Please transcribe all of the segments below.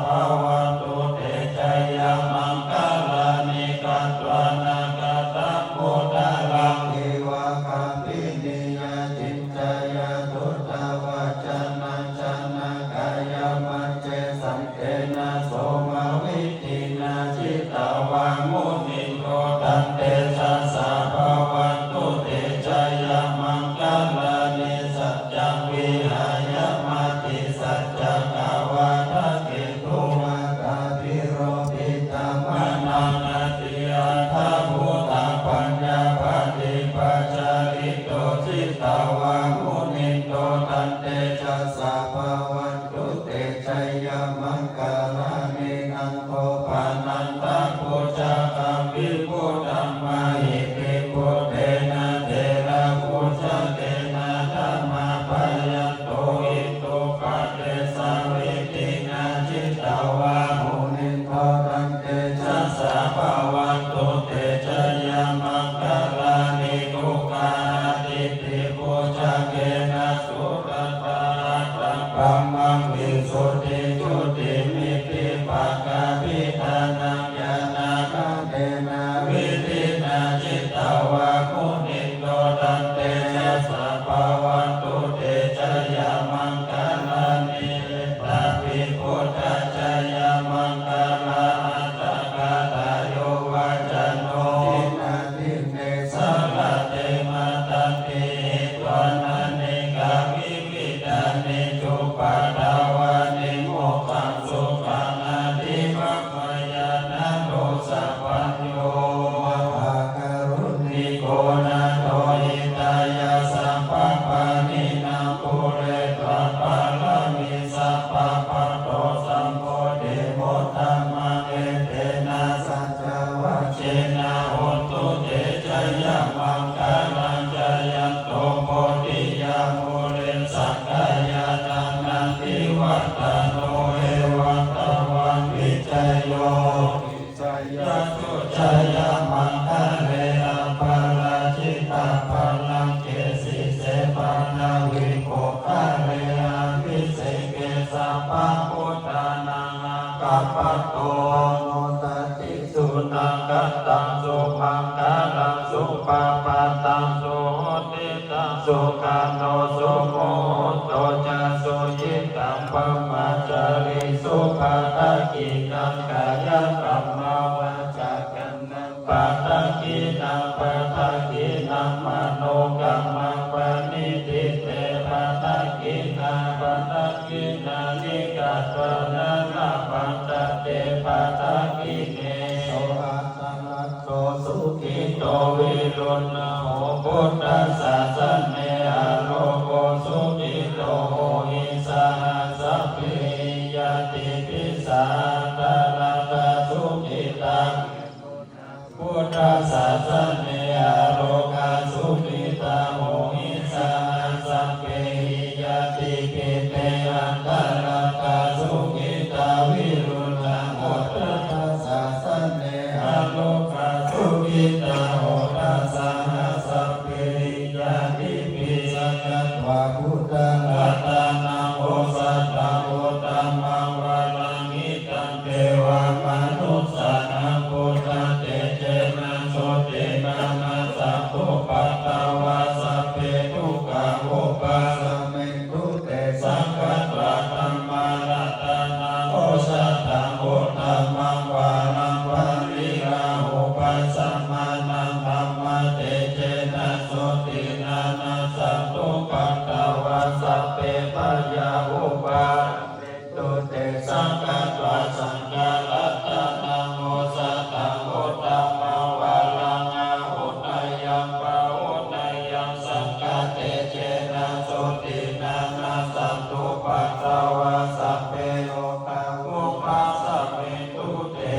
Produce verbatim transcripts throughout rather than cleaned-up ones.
bhavatu te jayamaṅgalāni. Katvāna kaṭṭhamudaraṃ iva gabbhinīyā ciñcāya duṭṭhavacanaṃ janakāyamajjhe santena somavidhinā jitavā munindo taṃ tejasā bhavatu te jayamaṅgalāni. Saccaṃ vihāya matisaccakavādaketuṃ vādābhiropitamanaṃ atiandhabhūtaṃ paññāpadīpajalito jitavā munindo taṃ tejasā bhavatu te jayamaṅgalāni. Nandopanandabhujagaṃ vibudhaṃ mahiddhiṃ puttena therabhujagena damāpayanto iddhūpadesavidhinā jitavā munindo taṃ tejasā bhavatu te jayamaṅgalāni. Duggāhadiṭṭhibhujagena sudaṭṭhahatthaṃ brahmaṃ visuddhijutimiddhibakābhidhānaṃ ñāṇāgadena vidhinā jitavā munindo taṃ tejasā bhavatu te jayamaṅgalāni. Etāpi buddhajayamaṅgalaaṭṭhagāthā yo vācano dinadine sarate matandī hitvānanekavividhāni cupaddavāni mokkhaṃ sukhaṃ adhigameyya naro sapañño. Mahākāruṇiko nātho hitāya sabbapāṇinaṃ pūretvā pāramī sabbā patto sambodhimuttamaṃ etena saccavajjena hotu te jayamaṅgalaṃ. Jayanto bodhiyā mūle sakyānaṃ nandivaḍḍhano evaṃ tvaṃ vijayo jayassu jayamaṅgale aparājitapallaṅke sīse paṭhavipokkhare abhiseke sabbabuddhānaṃ aggappatto pamodati. Sunakkhattaṃ sumaṅgalaṃ supabhātaṃ suhuṭṭhitaṃ sukhaṇo sumuhutto ca suyiṭṭhaṃ brahmacārisu padakkhiṇaṃ kāyakammaṃ vācākammaṃ padakkhiṇaṃ padakkhiṇaṃ manokammaṃ paṇidhī te padakkhiṇā padakkhiṇāni katvāna labhantatthe padakkhiṇe. So atthaladdho sukhito viruḷhako buddhasāsane arogō sukhito hohi saha sabbehi ñātibhi. Sā atthaladdhā sukhitā buddhasāsane arogā sukhitā hohi saha sabbehi ñātibhi. Te atthaladdhā sukhitā viruḷhako buddhasāsane arogā sukhitā hotha saha sabbehi ñātibhi. Sakkatvā buddharatanaṃ osathaṃ uttamaṃ varaṃ hitaṃ devamanussānaṃ buddhatejena sotthinā nassantupaddavā sabbe dukkhā vūpasamentu te. Sakkatvā dhammaratanaṃ osathaṃ uttamaṃ varaṃ pariḷāhūpasamanaṃ dhammatejena sotthinā nassantupaddavā sabbe bhayā vūpa tu te. Sakkatvā saṅgharatanaṃ osathaṃ uttamaṃ varaṃ āhuneyyaṃ pāhuneyyaṃ saṅghatejena sotthinā nassantupaddavā sabbe rogā vūpasamentu te.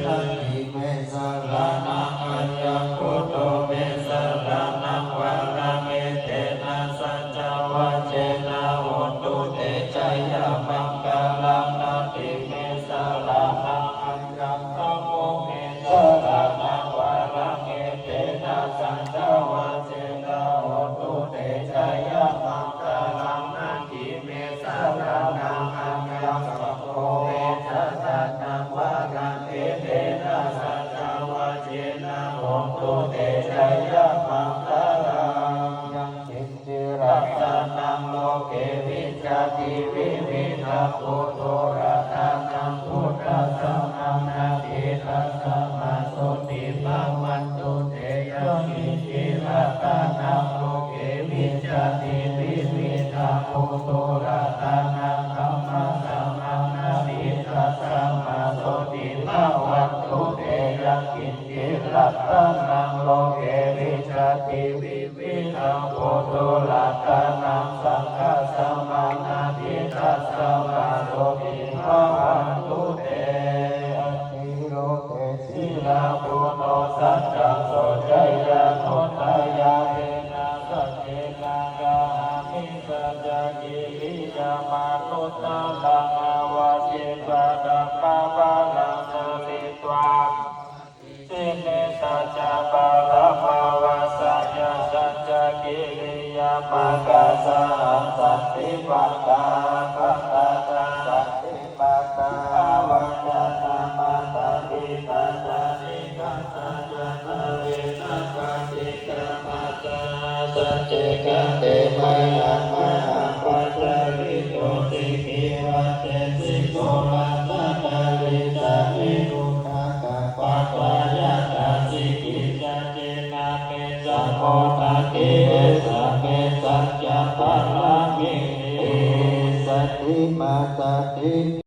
Natthi me saraṇaṃ aññaṃ buddho me saraṇaṃ varaṃ etena saccavajjena hotu te jayamaṅgalaṃ. Natthi me saraṇaṃ aññaṃ dhammo me saraṇaṃ varaṃ etena saccavajjena hotu te jayamaṅgalaṃ. Natthi me saraṇaṃ aññaṃ saṅgho me ratanaṃ loke vijjati vividhaṃ puthu ratanaṃ saṅghaṃ samaṇātivi. Tasmā sotthī bhavantu te. Atthi loke sīlaguṇo saccaṃ soceyyanuddayā. Tena saccena kāhāmi saccakiriyamanuttaraṃ. Avajjitvā dhammavaraṃ sārītvā sine saccavaraṃ ābhāsayya. Saccakiriyamakāsahaṃ santi pattā pattā santi pattā avañcanā mātā pitā ca nikkhantā ca kālena paṭikkama. Sacce kāte mayaṃ mahāpajjalito sikhī vajjesi soḷasa karīsāni. Duggāhadiṭṭhibhāvappattā yathā sikhī saccena me samo natthi esa me saccapāramī. Sati mā sati